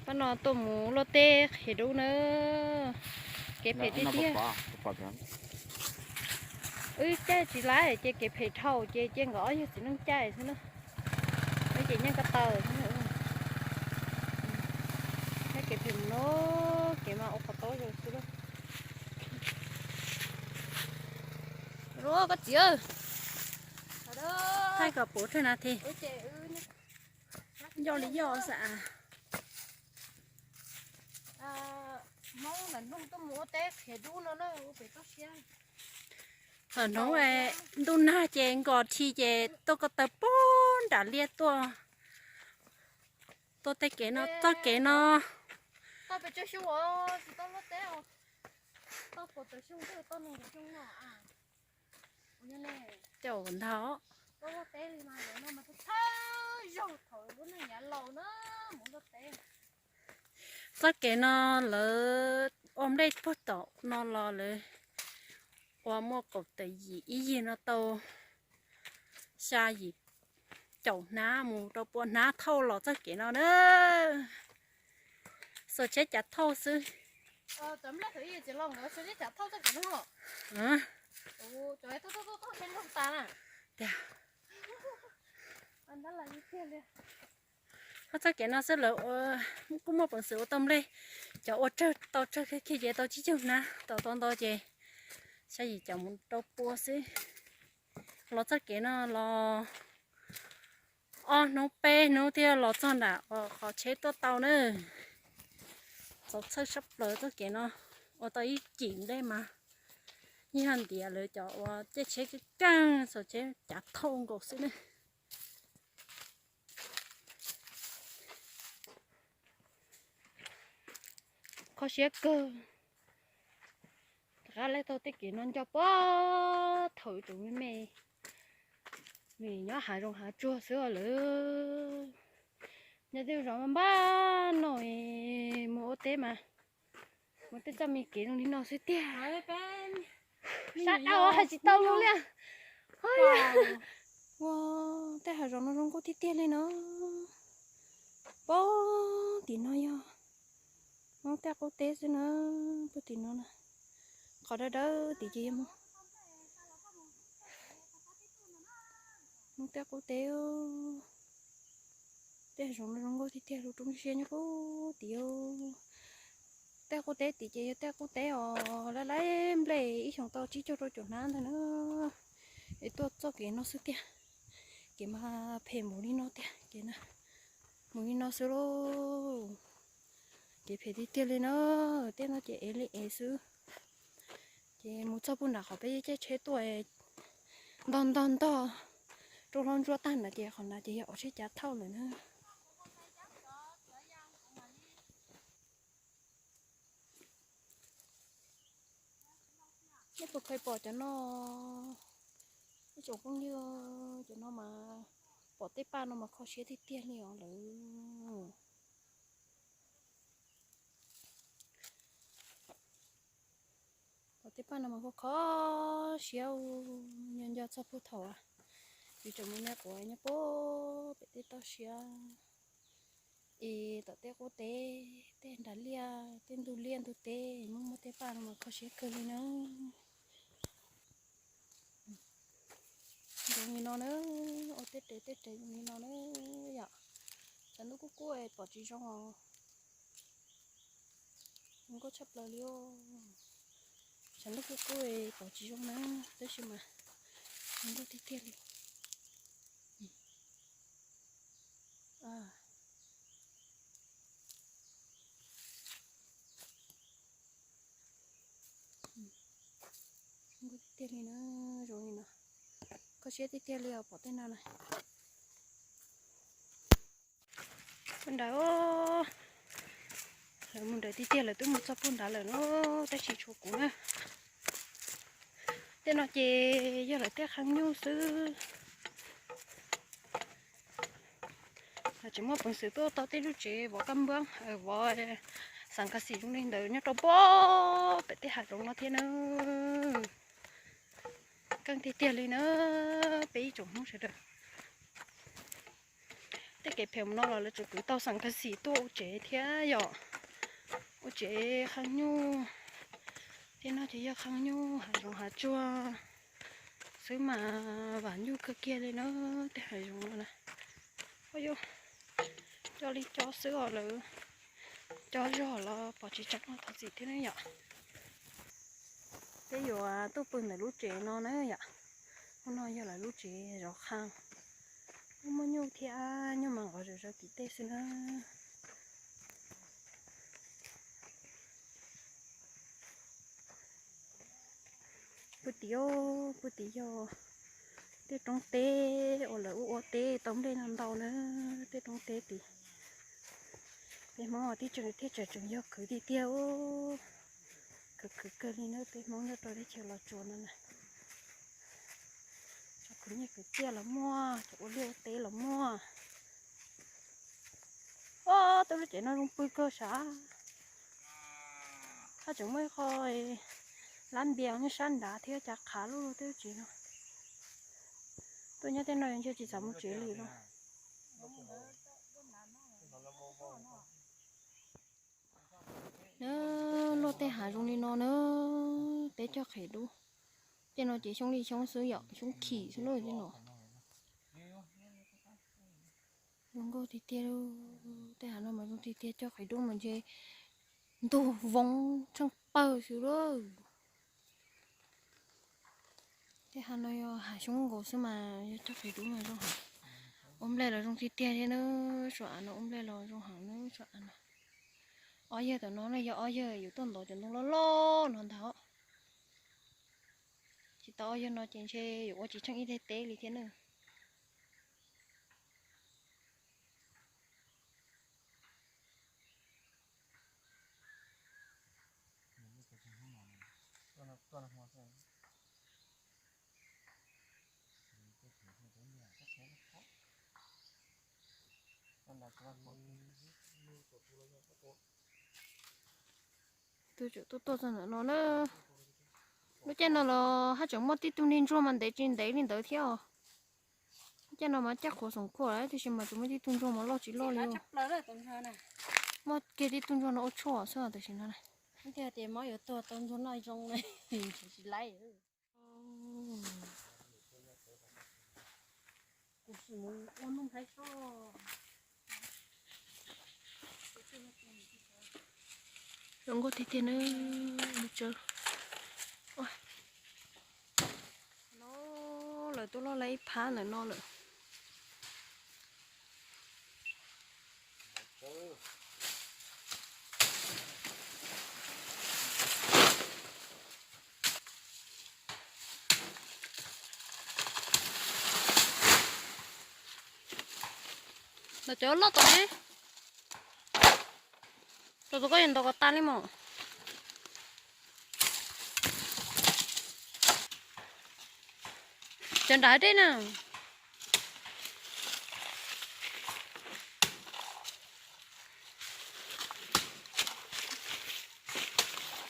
Pab no tuaj mus luaj teb qhiav dub na, kev phem tiag tiag. Wb caij tsis laib ces kev phem dhau ces cia nkawd ob yawg txiv neej caij xwb na. Wb ces nyeej ko taw xwb na. Caij kev phem mus no, kev mas ua qhov taub zoo xwb lauj. Koj txiv, thaij kom puv rau na thi. Yoj li yoj xav. Hmoob lam nug tuaj mus ua teb qhiav dub no na, ua pem toj siab. Thaum hnub ntuj nag ces nkos dhi ces tuaj ko taw puag nram liaj tuaj, tuaj tej kev no, txoj kev no. Tau pes tsawg xyoo os tsis tau luaj teb os. Tau puas tawm xyoo twb tau nees nkaum xyoo no. Tej ua ntag. Tau luaj teb li mas no mas thawj zaug thaum lub neej yav laus na mus luaj teb. Txoj kev no lawv ua nplej puag tom no los lawv ua muaj kaum tawm yim ib yig no tau xya yim caum hnab mus rau pua hnab thauj los txoj kev no na. Xuas tsheb cav thauj xwb. Tiag. Ho txoj kev no xwb lawv kuj muaj peev xwm ua tau nplej. Cov ua tsawg tau tsawg kiag kiag ces tau tsib caug hnab, tau tau ntau ces xya yim caum mus rau pua xwb. Los txoj kev no los ob hnub peb hnub thiaj los txog nram qhov tsheb tuaj tau na. Txaus txhawj sab plaws txoj kev no, ua tau ib cim nplej mas yeej yog ntiav lawv cov uas caij tsheb keej keej xuas tsheb cav thauj nkaus xwb ne. Kho siab kawg. Rov qab laij tau tej kev no nco puag thaum tseem me me, vim nyob hav zoov hav tsuag xwb lawm. Nyob tej zos npab no mus ua teb mas mus tej txoj me kev zoo li no xwb tiag. Sab dau hais tsis tau li. Ua tej hav zoov no zoo nkauj tiag tiag li no. Puag tim no yog Hmoob tej qub teb xwb na, puag tim no na. Qhov dawb dawb tim ces yog Hmoob tej qub teb. Tej hav zoov no zoo nkauj tiag tiag, lub roob siab nyob puag tim. Tej qub teb tim ces yog tej qub teb os, laib laib nplej ib xyoos tau tsib caug rau caum hnab ntag na. Es tuaj txoj kev no xwb tiag. Kev mas phem mus li no tiag, kev na mus li no xwb lauj. Kev phem tiag tiag li na. Tej no ces ev li ev xwb. Ces mus txog puag nram qhov peb caij tsheb tuaj, ntog ntog ntog rau hlob ntsuab tag nrad ces qhov nrad ces yog qhov tsheb cav thauj lawm na. Nej puas kheev pom cov no? Ib tsoom phooj ywg, cov no mas pom tej paj no mas kho siab tiag tiag li os lawm. Pom tej paj no mas kho kho siab, nco nco txog puag thaum yus tseem me me quav nyob puag pem tej toj siab es tom tej qub teb, tej nrad liaj, tej ntug liaj ntug teb, muaj muaj tej paj no mas kho siab kawg li na. Zoo li no na, ua tej rev tej rev zoo li no na yom. Tshav ntuj kub kub pom tsis zoo os. Zoo nkauj tshaj plaws li os. Tshav ntuj kub kub pom tsis zoo na, tab sis mas zoo nkauj tiag tiag li. Zoo nkauj tiag tiag li na, zoo li no. Kho siab tiag tiag li os, pom tej no na. Ntawd, lawv mus nrad tiag tiag, lawv twb mus txog puag nrad lawm no, tab sis tshuav kuv na. Tej no ces yog lawv tej qhov nyuj xwb. Tseem muaj peev xwm tuaj tau tej lub tsev vov kab npab, vov xav kas xim zoo li ntawd nyob rau puag pem tej hav zoov no thiab na. Keej tiag tiag li na, peb ib tsoom Hmoob sawv daws. Tej kev phem no los lawv tseem kwv tau xeem kas xim tuaj ua tsev thiab yom. Ua tsev qhee nyuj, tej no ces yog qhee nyuj hav zoov hav tsuag xwb mas vam nyuj kawg kiag li na, tej hav zoov no na. Ua yus coj li cov xwb os lawv, cov zog los pom tsis tseem no thov txim thiab na yom. Peb yuav tuaj pw ntawm lub tsev no na yom. Hnub no yog lawv lub tsev zov qhee, muaj nyuj thiab nyuj mas nqov zom zaws tim tej xwb na. Puag tim, puag tim yog tej roob teb uas lawv ua ua teb tau nplej no ntau na, tej roob teb tim. Peb Hmoob tib tseem thiaj tseem tseem yog khwv tiag tiag, khwv khwv kawg li na peb Hmoob nyob rau teb chaws Los Tsuas no na. Cov khwv nyiaj khwv txiaj los muaj, cov ua liaj ua teb los muaj. Ob, tej lub tsev no zoo pw kawg sav. Haj tseem muaj ib qho lab npias nyob sab nrad thiab, cas qhav lub tej lub tsev no. Tuaj nyob tej no ntshe tsis xav mus tsev li lauj. Na, luaj tej hav zoo li no na, peb coj qhiav dub. Tej no ces xyoob li xyoob xwb yom, xyoob khim xwb na tej no. Zoo nkauj tiag tiag, tej hav no mas zoo tiag tiag, coj qhiav dub mas ntshe ntug voov tsheej pawg xwb lauj. Tej hav no yog hav xyoob nkaus xwb mas yog coj qhiav dub mas zoo heev. Ua nplej los zoo tiag tiag thiab na, suav av no ua nplej los zoo heev na suav av no. Ob yawg tom no na yog ob yawg yuav tuaj ntov cov ntoo loj loj no ntag. Tsis tau ob yawg no ces ntshe yuav ua tsis tsheej ib daim teb li thiab na. Tuaj tuaj txog ntawm no na. Lub caij no los haj tseem muaj tib tug niag ntsuag mas ntev tsis ntev li ntawd thiab os. Lub caij no mas caj qhuav xoom khuaj lawm, tiam sis mas tseem muaj tib tug ntsuag mas loj tsis loj li. Muaj kiag tib tug ntsuag no ua tshuaj xwb tam sim no na. Tiag ces mob yuav tuag tau ntsuag noj zoo li. Zoo nkauj tiag tiag na. No lawv tuaj loj lawm ib phab ntawm no lawm. Ntawm cov loj tom ne, rau tus koj yuav ntov kom tas li mas. Cov nrad dej na.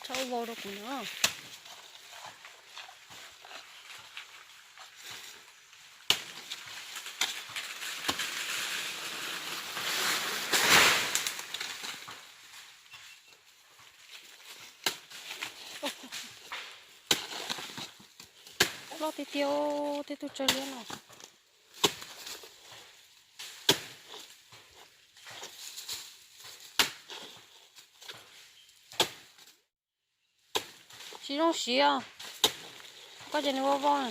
Txhob ua vau rau kuv no. Loj tiag tiag, tej tug tsawg liab no. Tsis zoo siv os. Koj ces nws vau vau na.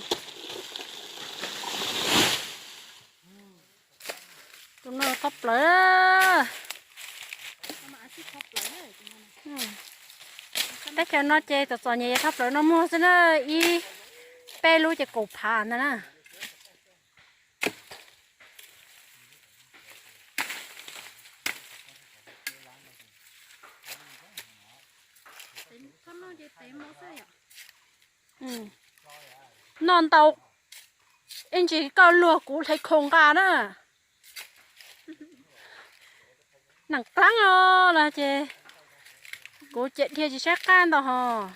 Tus no kho plaws. Teb chaws no ces txom txom nyem kho plaws no muag xwb na, ib peb lub ces kaum phav ntag na. Noj ntau ib ntsis koj luag kuv hle khau nqa na. Neem dlaab os los ces kuv ciam dhia tsis saib qab ntau hos.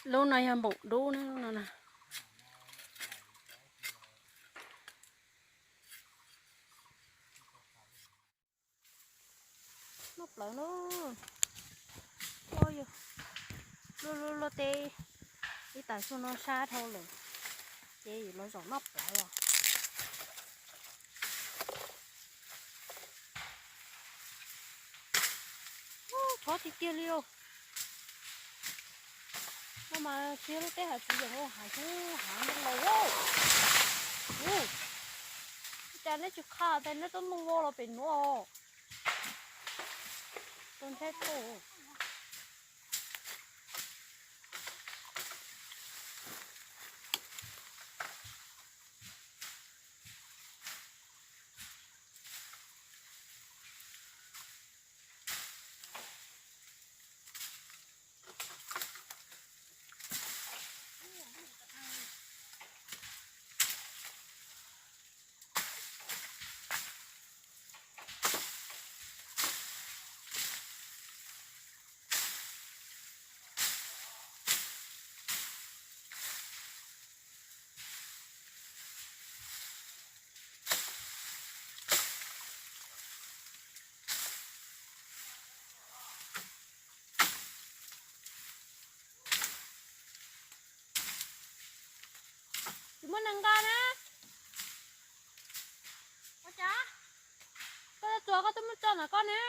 Lub no yog npoom dub ne, lub no na. Noj plawv na. Luaj luaj teb ib tas xyoo no sab dhau lawm, ces yuav los zaum noj plawv os. Ub, chob tiag tiag li os. No mas tsis yog lub teb hais tsis yeem ua hav xwb, hav nrog laus. Ub, cas neb tsis qha tias neb tuaj nug vau los pem nuav os? Tus ntshai tuaj. Tsis muaj neeg nqa na. Ua cas koj tuaj txog koj twb muab tso ntawm koj ne.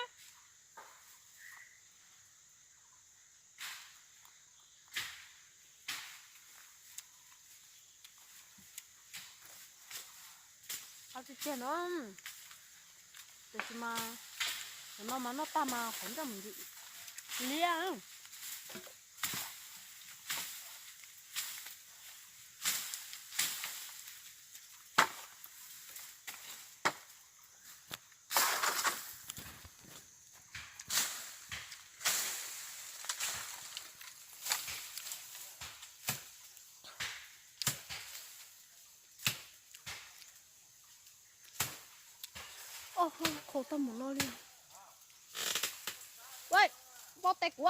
Qab tiag tiag no. Tiam sis mas no mas noj tag mas qhov ncauj mus ntsim liab. Ob, qhau tag mus no li. Ua, npau tes kuv.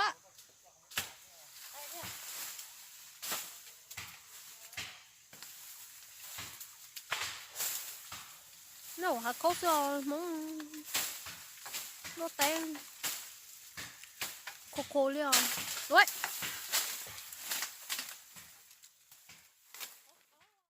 Noj hav khaub xwb os Hmoob, luaj teb qhuav qhuav li os.